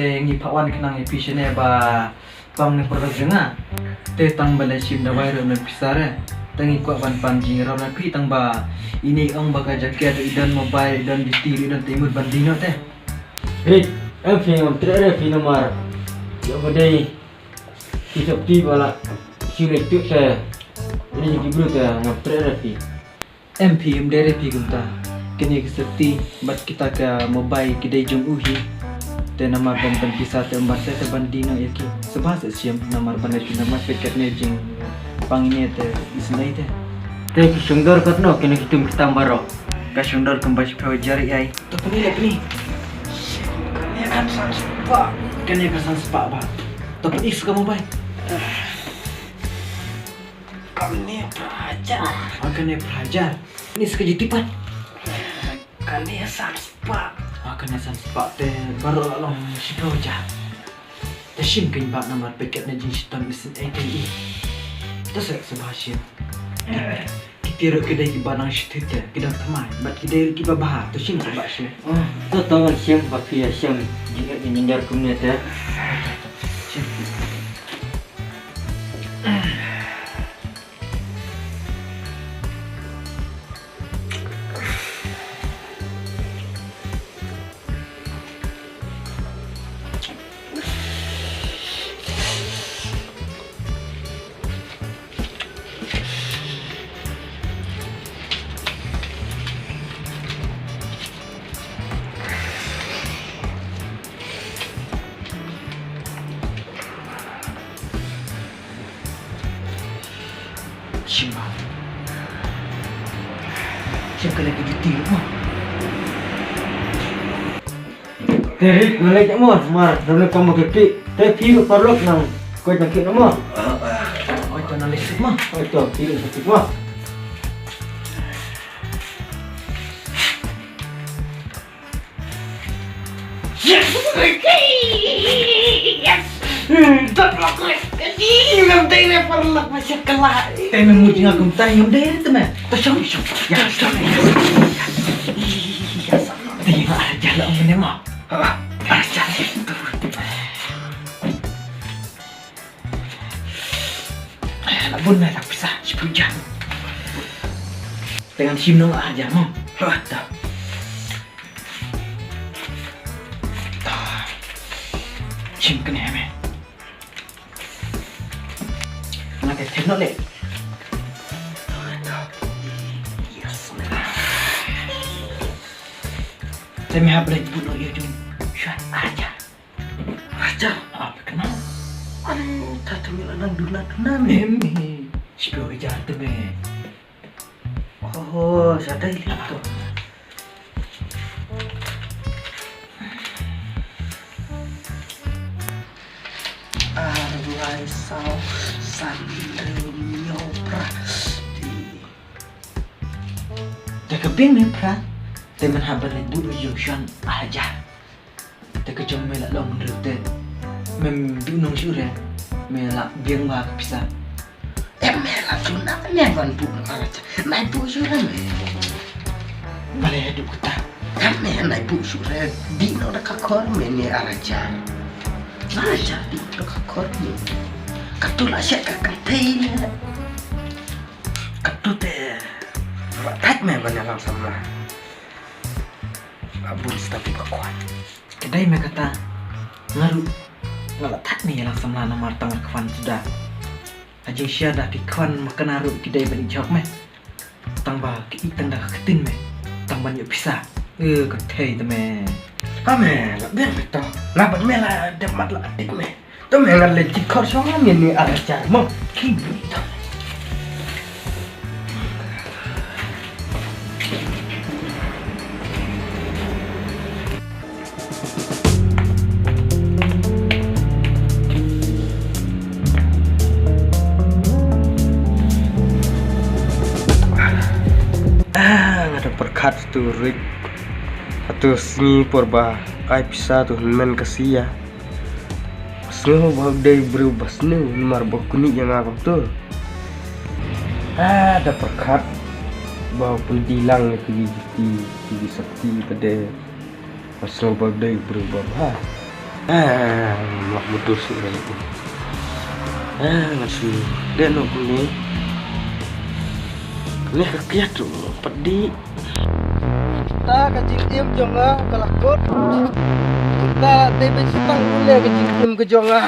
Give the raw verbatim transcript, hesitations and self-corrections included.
Te ngi phah wan khnang ïa phi shane ba pang ne paralok jong nga. Te tang ba la shim dawai ruh ym don pisa re. Te ngi kwah ban pan jingïarap na phi tang ba ine i ong ba ka jaket ruh i don, mobile i don, juti ruh i don, te i mut ban die noh te. Hei, em phi ngam treh re phi namar ïa ba dei ki sopti ba la shu leit tuh te ine ki briew te ngam treh re phi. Em phi, ym dei re phi kumta. Kine ki sopti bad kita ka mobile ki dei jong u hi. Te namar ban pynpisa te ym ban, te ban die noh ïa ki. Sngewbha seh shim namar ban leit pyndonkam peit katne jingpang ine te isynei te. Te ki shongdor katno kine ki tum ki tam baroh? Ka shongdor kumba shiphew hajar ïa i. To pyni leh pyni. Kane ka san spah. Kane ka san spah ba. To pyni sa ka mobile. Kane phra hajar. Ah, kane phra hajar. Ni sa ka juti pat. Kane san spah. Ah, kane san spah te baroh la long shiphew hajar. Te shim kein bah namar peit katne jingshitom isynei te i. To seh sngewbha shim. Kiti ruh ki dei kiba nang shu thied te ki dang thymmai bad ki dei ruh kiba bha. To shim seh bah shim. Oh, to to ngan shim ba phi ïa shim jingeh jingjar kumne te. Shim. Shim ba. Shim ka lei ka juti mo. Te rit nga leit mo, mar, dang leit kam ka kit. Te phi ruh paralok nang koit na kit mo. Oi to nang leit suk mo. Oi to phi ruh suk mo. Yes! Yes! Hmm, tak lak lek. Ngam dei re paralok masih kelak. Te mem mut nga kumta ngam dei re te me. Ta shong shong. Ya shong. Te nga aja la mene ma. Aja. La bun me la pisa shiphew hajar. Te ngan shim noh la hajar mo. Ha ta. Shim kane me. Nga te thep noh le. Yes. Te me hap leit bud noh ïa jong Shan arhajar. Arhajar? Ah, phi kynmaw? Ani, ta te me la nang duna duna me. Em, shiphew hajar te me. Oh, sa dei li to. Ar, lai, saw, san, hynriew, hynñiew, phra. Te ka biang ne phra. Te men haba leit bud ïa u Shan arhajar. Te ka jong me la long hynriew te. Mem duh nong shuh re. Me la biang ba ka pisa. Em me la tuna me ban buh noh arhajar. Nai buh shuh re me. Balei haduh kata? Em me nai buh shuh re. Dih noh da ka khor me ne arhajar. Arhajar dih noh da ka khor me. Katu la shet ka kynthei ne. Katu te. Ba thait me ban ïalang samla. Ba bun stop ka khwan. Ka dei me kata, nga ruh nga la thait me ïalang samla namar tang ka khwan suda. Ha jingshisha da ki khwan ma kane ruh ki dei ban ïeit jhok me. Tang ba ki ïeit tang da ka ktien me. Tang ban ïoh pisa. Eh, ka thei te me. Ha me, la biang me to. Nga bad me la dep mat la adik me. To me ngan leit jingkhot shuwa ngan ïa ne arhajar mo. Ki bri to. Ah, nga da pyrkhat tu rit. Atu sngi por ba ai pisa tu hynmen ka sia. Sngew ba u dei briew ba sniew namar ba u knieh ïa nga kumto. Ah, da pyrkhat ba u pyndi lang ïa ki, ki, ki sopti ba dei. Sngew ba u dei briew ba bha. Ah, lok mudur sih balik ni. Ah, ngan shu deh noh kumne. Ni ka kiat tu pat dih. Ta ka jingim jong nga ka la kut. Ta dei ban shu tang pule ka jingim ka jong nga.